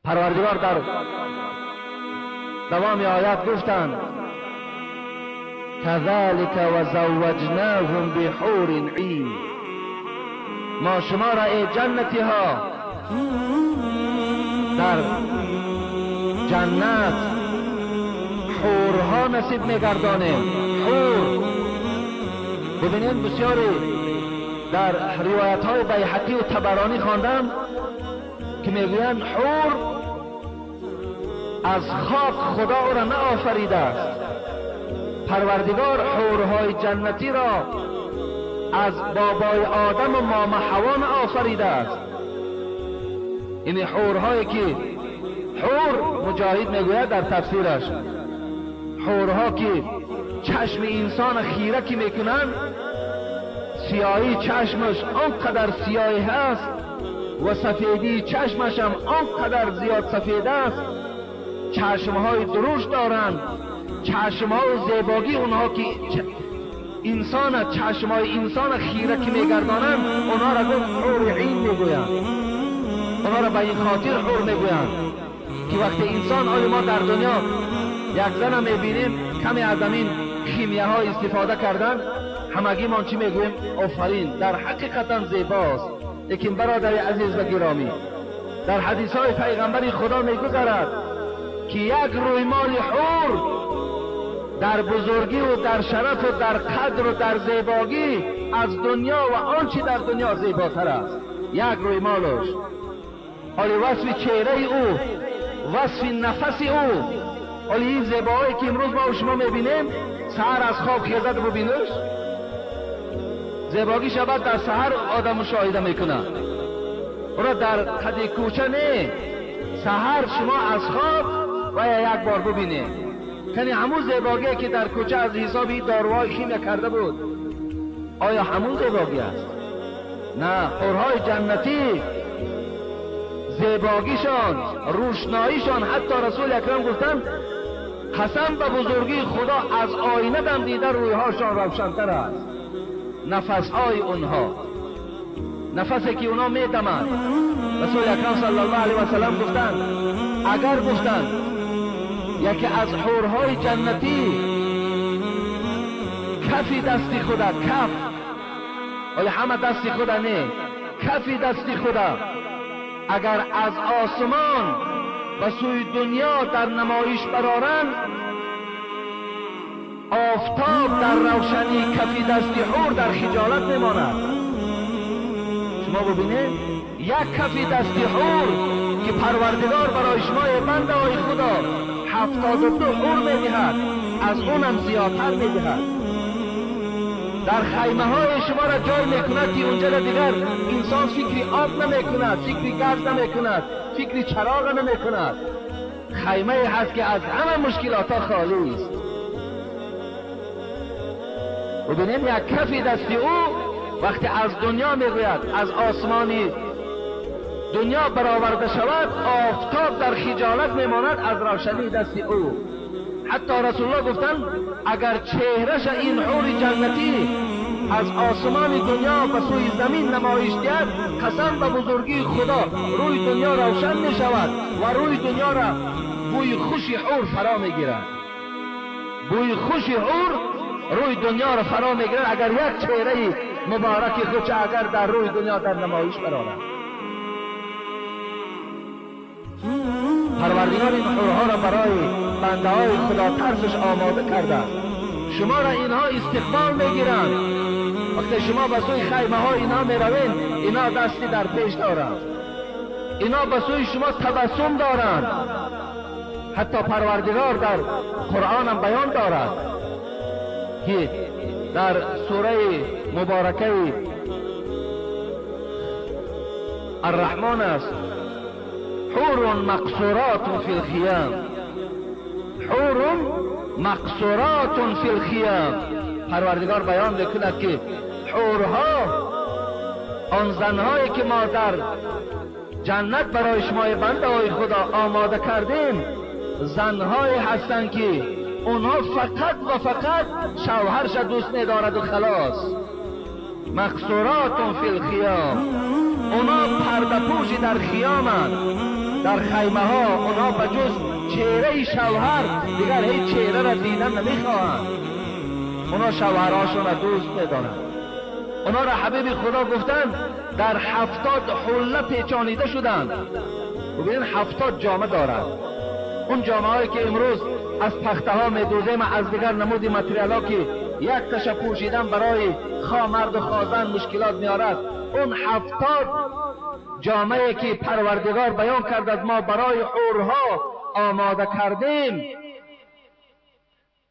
پروردگار در دوام آیات گفتند كذلك وزوجناهم بحور عین. ما شما را ای جنتی ها در جنت حورها نصیب میگردانیم. حور ببینید، بسیاری در روایت های بیهقی و طبرانی خواندم که میگویند حور از خاک خدا او را نآفریده است. پروردگار حورهای جنتی را از بابای آدم و ماما حوا آفریده است. این حورهایی که حور مجاهد میگوید در تفسیرش، حورها که چشم انسان خیره که میکنند، سیاهی چشمش آنقدر سیاهی هست و سفیدی چشمش هم آنقدر زیاد سفید است، چشمهای درشت دارند، چشمهای زیباگی اونها که انسان چشمهای انسان خیره که میگردانند، اونها را گفت حور عین میگویند. اونها را به این خاطر حور میگویند که وقتی انسان، آیا ما در دنیا یک زن میبینیم کمی از این خیمیه های استفاده کردن، همگی ما چی میگوییم؟ آفرین، در حقیقتا زیباست. لیکن برادر عزیز و گرامی، در حدیث های پیغمبر خدا میگذرد که یک رویمال حور در بزرگی و در شرف و در قدر و در زیباگی از دنیا و آنچه در دنیا زیباتر است. یک رویمالش، حالی وصف چهره او، وصف نفس او، حالی این زیبایی که امروز ما و شما میبینیم، سحر از خواب خیزد ببینش، زیباگی شبه در سحر آدم مشاهده میکنه، او را در قد کوچه نه، سحر شما از خواب و یک بار ببینید. کنی همون زیباگی که در کوچه از حساب داروهای خیمه کرده بود، آیا همون زیباگی است؟ نه، حورهای جنتی زیباگیشان، روشناییشان، حتی رسول اکرم گفتند قسم به بزرگی خدا از آینه دم دیده رویهاشان روشنتر است. نفسهای اونها، نفسی که اونا میدمند، رسول اکرم صلی الله علیه و سلم گفتند اگر گفتند یکی از حورهای جنتی کفی دستی خدا، کف، ولی همه دستی خدا نه، کفی دستی خدا اگر از آسمان به سوی دنیا در نمایش برارند، آفتاب در روشنی کفی دستی حور در خجالت میماند. شما ببینید یک کفی دستی حور که پروردگار برای شما بنده های خدا 72 حور میدهد، از اونم زیادتر میدهد. در خیمه های شما را جای میکند که اونجا را دیگر انسان فکری آب نمیکند، فکری گاز نمیکند، فکری چراغ نمیکند. خیمه هست که از همه مشکلات ها خالی است. ببینیم یک کفی دستی او وقتی از دنیا میگوید از آسمانی دنیا برآورده شود، آفتاب در خجالت میماند از روشنی دست او. حتی رسول الله گفتند اگر چهرش این حور جنتی از آسمان دنیا به سوی زمین نمایش دهد، قسم به بزرگی خدا روی دنیا روشن می شود و روی دنیا را بوی خوش حور فرا می گیرد. بوی خوش حور روی دنیا را فرا می گیرد اگر یک چهره مبارک خود اگر در روی دنیا در نمایش برآورد. پروردگار این حورها را برای بنده های خدا ترسش آماده کرده. شما را اینها استقبال میگیرند. وقتی شما به سوی خیمه های اینها میروین، اینا دستی در پیش دارند، اینا به سوی شما تبسم دارند. حتی پروردگار در قرآن هم بیان دارد که در سوره مبارکه الرحمن است: حور مقصورات فی الخیام، حور مقصورات فی الخیام. پروردگار بیان میکند که حورها، آن زنهایی که ما در جنت برای شما بنده های خدا آماده کردیم، زنهایی هستند که اونها فقط و فقط شوهرش دوست ندارد و خلاص. مقصورات فی الخیام، اونا پرده پوشی در خیامند، در خیمه ها اونا به جز چهره شوهر دیگر هیچ چهره را دیدن نمیخواهند. اونا شوهرهاشون را دوست میدارند. اونا را حبیب خدا گفتند در 70 حله پیچانیده شدند. ببینید 70 جامه دارند. اون جامه هایی که امروز از پخته ها میدوزیم، از دیگر نمود متریال ها که یک تشه پوشیدن برای خواه مرد و خواه زن مشکلات میارد، اون 70 جامعه که پروردگار بیان کرد از ما برای حورها آماده کردیم،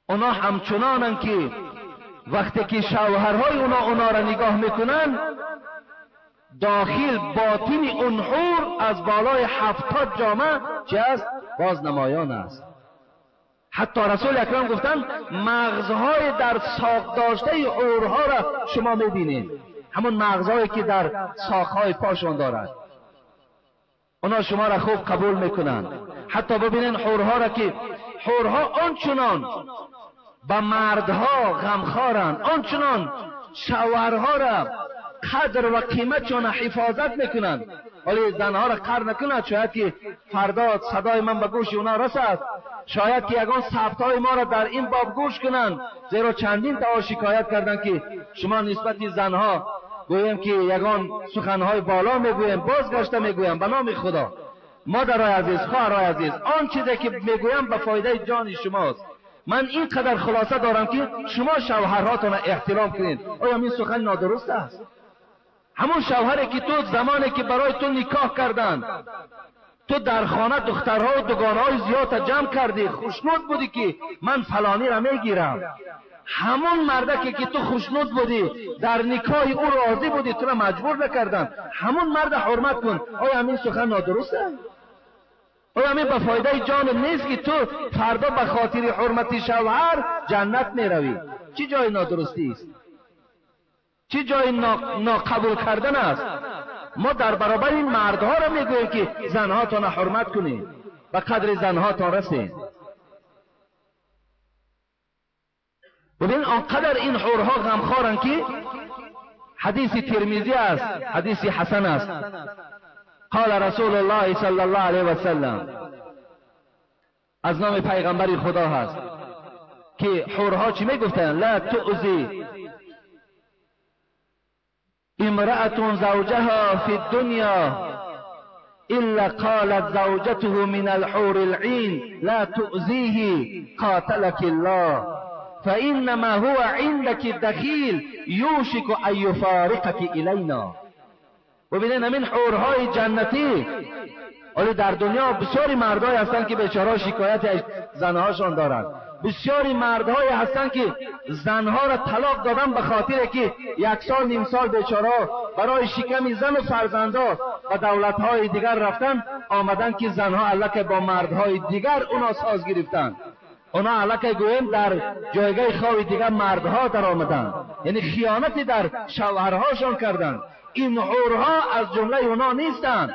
اونا همچنانند که وقتی که شوهرهای اونا را نگاه میکنن، داخل باطن اون حور از بالای 70 جامعه چه است؟ باز نمایان است. حتی رسول اکرم گفتند مغزهای در ساق داشته حورها را شما میبینید، همون مغزهایی که در ساقهای پاشون دارد. اونا شما را خوب قبول میکنند. حتی ببینین حورها را که حورها آنچنان به مردها غمخوارند، آنچنان شوهرها را قدر و قیمتشان حفاظت میکنند. ولی زنها را قهر نکنند، شاید که فردا صدای من به گوش اونا رسد، شاید که یگان ثبت‌های ما را در این باب گوش کنند، زیرا چندین تا شکایت کردند که شما نسبت زنها گوییم که یگان سخنهای بالا میگوییم، بازگشته میگویم. به نام خدا مادرای عزیز، خواهرای عزیز، آن چیزی که میگویم به فایده جان شماست. من اینقدر خلاصه دارم که شما شوهرهاتان را احترام کنید. آیا این سخن نادرست است؟ همون شوهری که تو زمانی که برای تو نکاح کردند، تو در خانه دخترها و دوگانه‌های زیاد جمع کردی، خوشنود بودی که من فلانی را میگیرم. همون مردکی که تو خوشنود بودی، در نکاح او راضی بودی، تو را مجبور نکردن، همون مرد حرمت کن. آیا همین سخن نادرست است؟ آیا همین به فایده جان نیست که تو فردا به خاطر حرمت شوهر جنت میروی؟ چه جای نادرستی است؟ چه جای ناقبول کردن است؟ ما در برابر این مردها را میگوییم که زنهاتان حرمت کنید، به قدر زنهاتان رسید. ببین آنقدر این حورها غمخوارند که حدیث ترمذی است، حدیث حسن است. قال رسول الله صلی الله علیه و سلم، از نام پیغمبر خدا هست که حورها چی میگفتند؟ لا تؤذی امرأة زوجها في الدنيا إلا قالت زوجته من الحور العين لا تؤذيه قاتلك الله فإنما هو عندك الدخيل يوشك أن يفارقك إلينا. ببینید همین حورهای جنتی. ولی در دنیا بسیاری مردایی هستند که بیچاره شکایت از زنهاشان دارند. بسیاری مردهایی هستند که زنها را طلاق دادن به خاطر که یک سال نیم سال بیچاره برای شکم زن و فرزندها و دولت‌های دیگر رفتن، آمدن که زنها الکه با مردهای دیگر اونا ساز گرفتن، اونا الکه گویم در جایگاه خواب دیگر مردها در آمدن، یعنی خیانتی در شوهرهاشان کردند. این حورها از جمله اونا نیستند.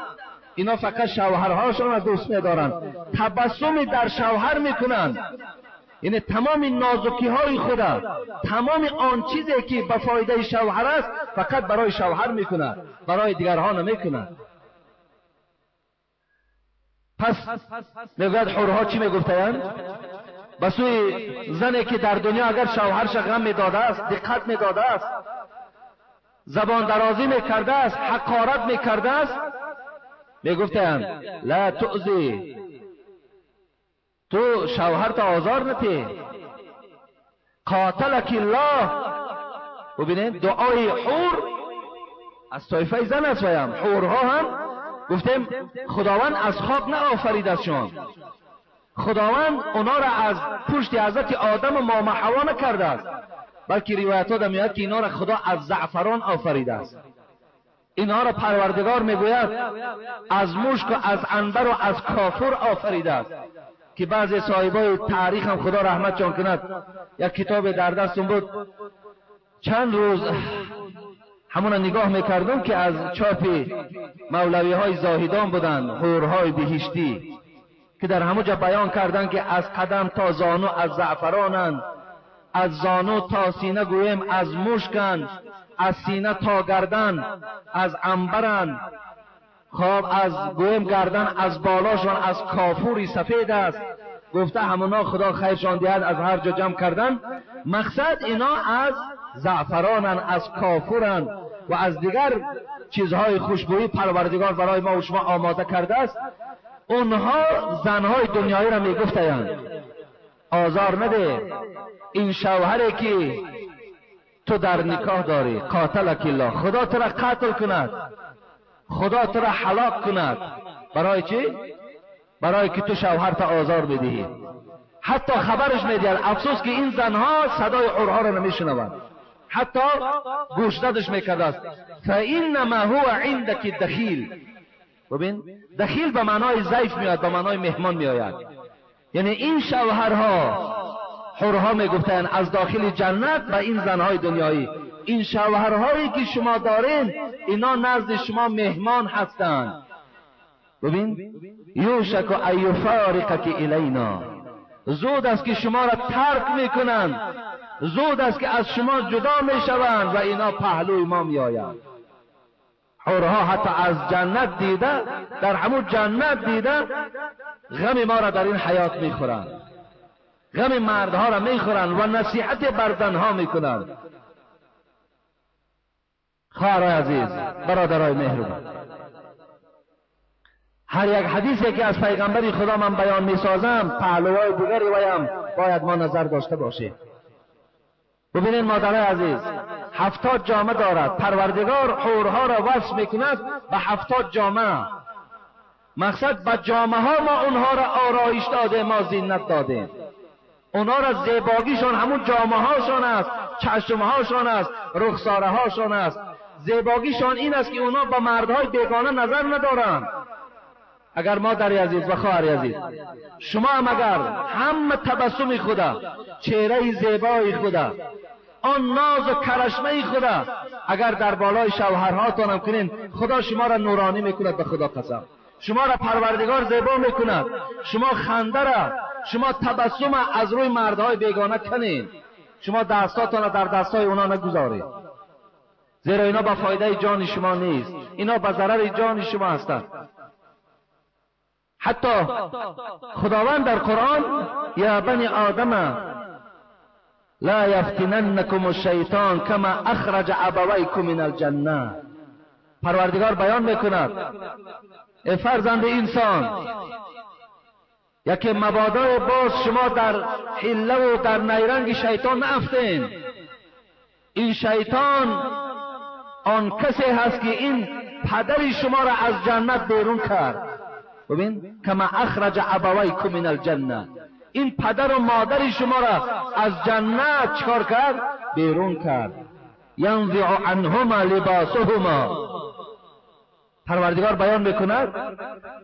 اینا فقط شوهرهاشان را دوست می‌دارند، تبسمی در شوهر میکنند، یعنی تمام نازکی های خدا، تمام آن چیزی که به فایده شوهر است فقط برای شوهر میکند، برای دیگرها نمیکند. پس میگوید حورها چی میگفتند؟ به سوی زنی که در دنیا اگر شوهرش غم میداده است، دقت میداده است، زبان درازی میکرده است، حقارت میکرده است، میگفتند لا تؤذی، تو شوهر تا آزار نتی، قاتلک الله. ببینید دعای حور از طایفه زن است. ویم حورها هم گفتیم خداوند از خاک نآفرید از شما، خداوند اونا را از پشت حضرت آدم و ماما حوا نکرده است، بلکه روایت ها میاد که اینا را خدا از زعفران آفریده است. اینها را پروردگار میگوید از مشک و از عنبر و از کافور آفریده است، که بعضی صاحبای تاریخ هم خدا رحمت جان کند، یک کتاب در دستم بود، چند روز همون نگاه میکردم که از چاپ مولوی های زاهدان بودند، حورهای بهشتی، که در همونجا بیان کردند که از قدم تا زانو از زعفرانند، از زانو تا سینه گویم از مشکند، از سینه تا گردن از عنبرند، خب از گویم گردن از بالاشان از کافوری سفید است. گفته همونا خدا خیرشان دهد از هر جا جمع کردن. مقصد اینا از زعفرانن، از کافورن و از دیگر چیزهای خوشبویی پروردگار برای ما و شما آماده کرده است. اونها زنهای دنیایی را میگفتند آزار نده این شوهری که تو در نکاح داری، قاتلک الله، خدا تو را قتل کند، خدا تو را هلاک کند. برای چی؟ برای که تو شوهر تا آزار میدهی. حتی خبرش میدهد. افسوس که این زنها صدای عرها را نمیشنوند، حتی گوشزدش میکرده است. فانما هو عندك دخیل. ببین دخیل به معنای ضیف میاد، به معنای مهمان میآید. یعنی این شوهرها، حورها میگفتند از داخل جنت به این زنهای دنیایی، این شوهرهایی که شما دارین اینا نزد شما مهمان هستند. ببین یوشک ان یفارقک الینا، زود است که شما را ترک میکنند، زود است که از شما جدا میشوند و اینا پهلوی ما میآیند. حورها حتی از جنت دیده، در همون جنت دیده، غم ما را در این حیات میخورند، غم مردها را میخورند و نصیحت بر زنها میکنند. خواهرای عزیز، برادرای مهربان، هر یک حدیثی که از پیغمبر خدا من بیان میسازم پهلوهای دیگری ویم باید ما نظر داشته باشیم. ببینید مادرای عزیز، 70 جامه دارد پروردگار، حورها را وصف میکند به 70 جامه. مقصد به جامه ها ما اونها را آرایش داده، ما زینت داده. اونها را زیباگیشان همون جامه هاشان است، چشم هاشان است، رخساره هاشان است. زیباگیشان این است که اونها با مردهای بیگانه نظر ندارند. اگر مادر عزیز و خواهر عزیز، شما هم اگر هم تبسم خدا، چهره زیبای خدا، آن ناز و کرشمه خدا اگر در بالای شوهرهاتان هم کنین، خدا شما را نورانی میکند. به خدا قسم، شما را پروردگار زیبا میکند. شما خنده را، شما تبسم از روی مردهای بیگانه کنین. شما دستاتان را در دستای اونا نگذارید، زیرا اینا به فایده جان شما نیست، اینا به ضرر جان شما هستند. حتی خداوند در قرآن یا بنی آدم لا یفتننکم الشیطان کما اخرج ابویکم من الجنه. پروردگار بیان میکند ای فرزند انسان، یکی مبادای باز شما در حله و در نیرنگ شیطان نافتین. این شیطان آن کسی هست که این پدر شما را از جنت بیرون کرد. ببین کما اخرج ابویکم من الجنه، این پدر و مادر شما را از جنت چکار کرد؟ بیرون کرد. ینزع عنهما لباسهما. پروردگار بیان میکند.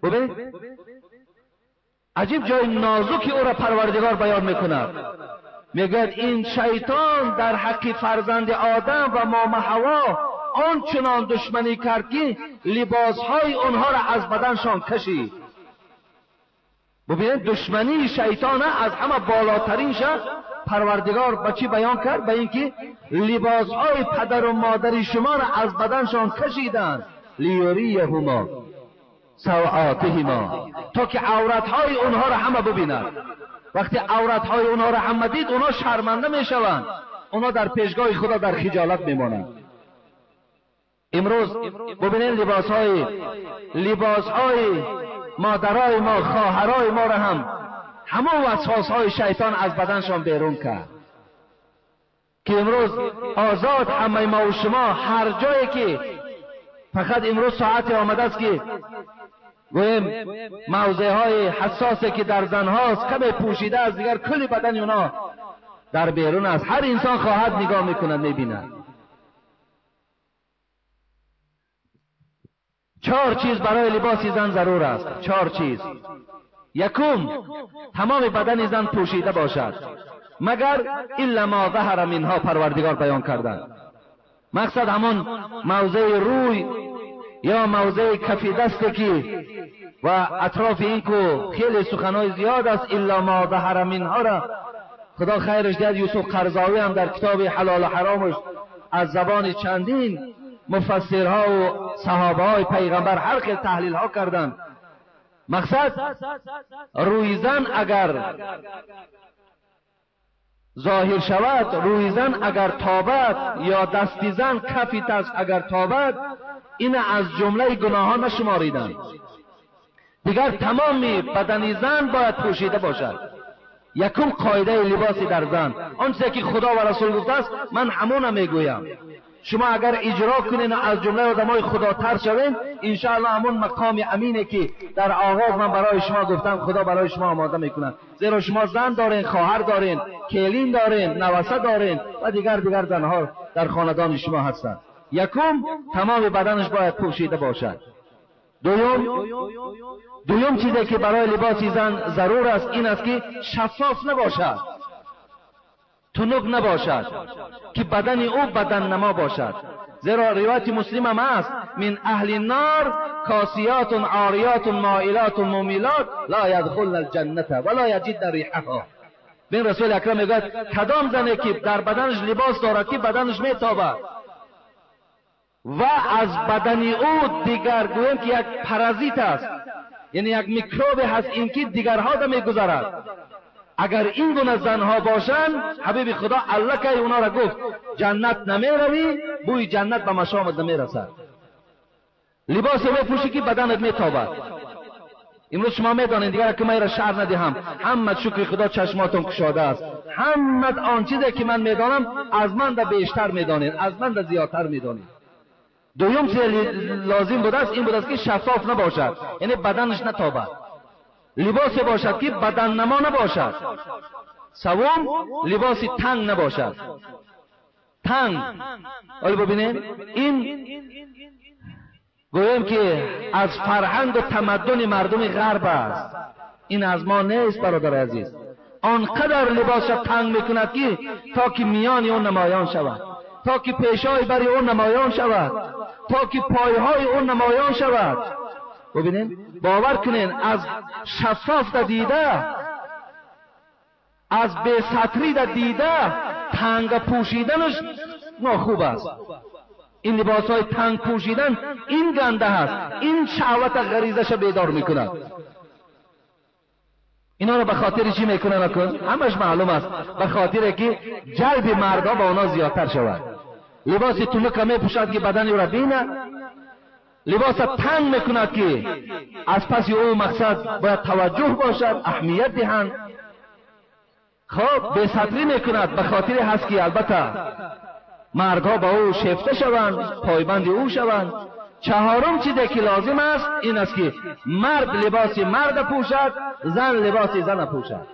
ببین عجیب جای نازکی او را پروردگار بیان میکند. میگوید این شیطان در حق فرزند آدم و مام حوا آنچنان دشمنی کرد که لباسهای آنها را از بدنشان کشید. ببینید دشمنی شیطان از همه بالاترین شد. پروردگار با چی بیان کرد؟ به اینکه لباسهای پدر و مادر شما را از بدنشان کشیدند. لیریهما سوآتهما، تا که عورتهای اونها را همه ببیند. وقتی عورتهای اونها را همه دید، اونها شرمنده میشوند، اونها در پیشگاه خدا در خجالت میمانند. امروز ببینید لباسهای مادرای ما، خواهرای ما را هم همون وسواسهای شیطان از بدنشان بیرون کرد که امروز آزاد همه ما و شما هر جایی که فقط امروز ساعتی آمده است که گویم موضع های حساسی که در زنهاست کمی پوشیده است، دیگر کلی بدن اونا در بیرون است. هر انسان خواهد نگاه میکند، میبیند. 4 چیز برای لباس زن ضرور است. 4 چیز. یکم، تمام بدن زن پوشیده باشد، مگر الا ما ظهر منها. پروردگار بیان کردند. مقصد همون موضع روی یا موضع کفی دست که و اطراف این کو خیلی سخنهای زیاد است. الا ما ظهر منها را خدا خیرش دهد، یوسف قرضاوی هم در کتاب حلال و حرامش از زبان چندین مفسرها و صحابه های پیغمبر هر خیل تحلیل ها کردند. مقصد روی زن اگر ظاهر شود، روی زن اگر تابد یا دستی زن کفی دست اگر تابد، این از جمله گناه ها نشماریدند. دیگر تمام بدن زن باید پوشیده باشد. یکم قاعده لباسی در زن، آنچه که خدا و رسول گفته است من همون میگویم. شما اگر اجرا کنین و از جمله آدمای خدا تر شوین، انشاءالله همون مقام امینه که در آغاز من برای شما گفتم خدا برای شما آماده میکنه. زیرا شما زن دارین، خواهر دارین، کلین دارین، نواسه دارین و دیگر زنها در خاندان شما هستند. یکم تمام بدنش باید پوشیده باشد. دوم چیزی که برای لباس زن ضرور است این است که شفاف نباشد، تنک نباشد، که بدن او بدن نما باشد. زیرا روایت مسلم هم است، من اهل النار کاسیات عاریات مائلات ممیلات لا یدخلن الجنة ولا یجدن ریحها. بین رسول اکرم میگوید کدام زنی که در بدنش لباس دارد که بدنش میتابد و از بدن او دیگر گویم که یک پرازیت است، یعنی یک میکروب هست این که دیگرها را میگذرد. اگر این گونه زنها باشند، حبیب خدا الله که اونا را گفت جنت نمیروی، بوی جنت به مشامت نمیرسد. لباس میپوشی که بدنت میتابد. امروز شما میدانید دیگر که من را شعر ندهم، همه شکر خدا چشماتون کشاده است. همه آن چیزی که من میدانم از من ده بیشتر میدانید، از من ده زیادتر میدانید. دوم چیز لازم بوده است این بوده است که شفاف نباشد، یعنی بدنش نتابد، لباس باشد که بدن نما نباشد. سوم لباس تنگ نباشد، تنگ. حالا ببینید این گویم که از فرهنگ و تمدن مردم غرب است، این از ما نیست برادر عزیز. آنقدر لباس تنگ میکند که تا که میان او نمایان شود، تا که پیشای بر او نمایان شود، تا که پایهای او نمایان شود. ببینین، باور کنین از شفاف دا دیده، از بی ستری دا دیده، تنگ پوشیدنش ناخوب است. این لباس های تنگ پوشیدن این گنده هست، این شهوت غریزش بیدار میکند. اینا رو به خاطر چی میکنه؟ نکن همش معلوم است، به خاطر که جلب مردا با اونا زیادتر شود. لباس تنک میپوشد که بدن او را بینه، لباس تنگ میکند که از پس او مقصد باید توجه باشد، اهمیت دهند. خب بی ستری میکند به خاطر هست که البته مردها با او شیفته شوند، پایبند او شوند. چهارم چیزی که لازم است این است که مرد لباس مرد پوشد، زن لباس زن پوشد.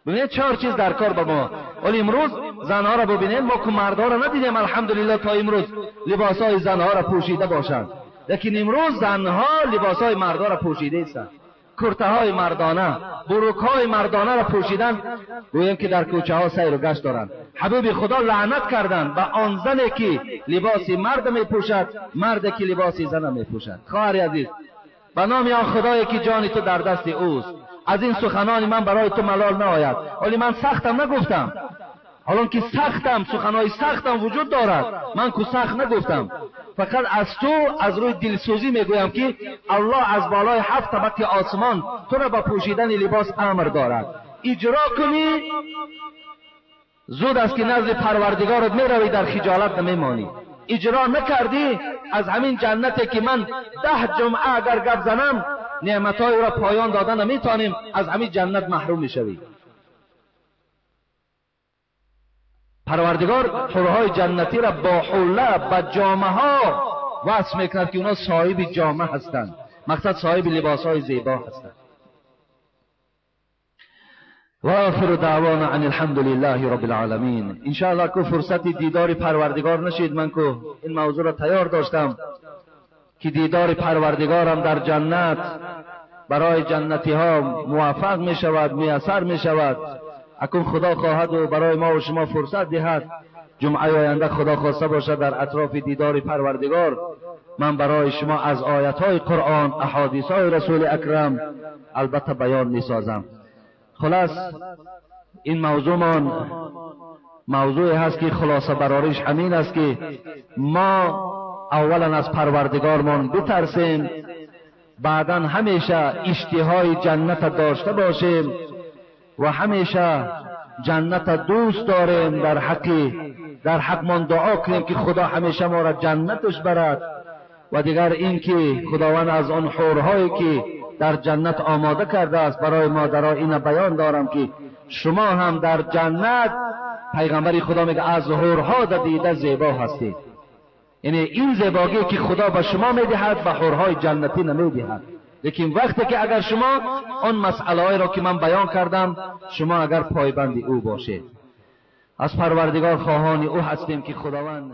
ببینید چهار چیز در کار با ما. ولی امروز زنها را ببینید، ما که مردها را ندیدیم الحمدلله تا امروز لباسهای زنها را پوشیده باشند، لیکن امروز زنها لباسهای مردها را پوشیده هستند. کرته های مردانه، بروک های مردانه را پوشیدن، گوییم که در کوچه ها سیر و گشت دارند. حبیب خدا لعنت کردند به آن زنی که لباس مرد می پوشد، مرد که لباس زن می پوشد. خواهر عزیز، به نام آن خدایی که جان تو در دست اوست، از این سخنان من برای تو ملال نآید. ولی من سختم نگفتم، حالا که سختم، سخنهای سختم وجود دارد، من که سخت نگفتم، فقط از تو از روی دلسوزی میگویم که الله از بالای 7 طبق آسمان تو را با پوشیدن لباس امر دارد. اجرا کنی زود است که نزد پروردگارت میروی، در خجالت نمیمانی. اجرا نکردی از همین جنتی که من 10 جمعه اگر گپ زنم نعمتهای را پایان دادن نمیتونیم، از همین جنت محروم میشوی. پروردگار حورهای جنتی را با حله، با جامه ها وصف میکند که اونا صاحب جامه هستند، مقصد صاحب لباس های زیبا هستند. و آخر دعوانا ان الحمد لله رب العالمین. انشاءالله که فرصت دیدار پروردگار نشید، من که این موضوع را تیار داشتم که دیدار پروردگارم در جنت برای جنتی ها موفق می شود، میسر می شود. اکنون خدا خواهد و برای ما و شما فرصت دهد، جمعه آینده خدا خواسته باشد در اطراف دیدار پروردگار من برای شما از آیت های قرآن، احادیث های رسول اکرم البته بیان می سازم. خلاص این موضوع من موضوعی هست که خلاصه براریش همین است که ما اولا از پروردگارمان بترسیم، بعدا همیشه اشتهای جنت داشته باشیم و همیشه جنت دوست داریم، در حقمان دعا کنیم که خدا همیشه ما را جنتش برد. و دیگر اینکه خداوند از آن حورهایی که در جنت آماده کرده است برای مادرها، این بیان دارم که شما هم در جنت، پیغمبر خدا میگه از حورها دیده زیبا هستید. یعنی این زیبایی که خدا به شما میدهد به حورهای جنتی نمیدهد. لیکن وقتی که اگر شما آن مسئله را که من بیان کردم، شما اگر پایبند او باشید، از پروردگار خواهان او هستیم که خداوند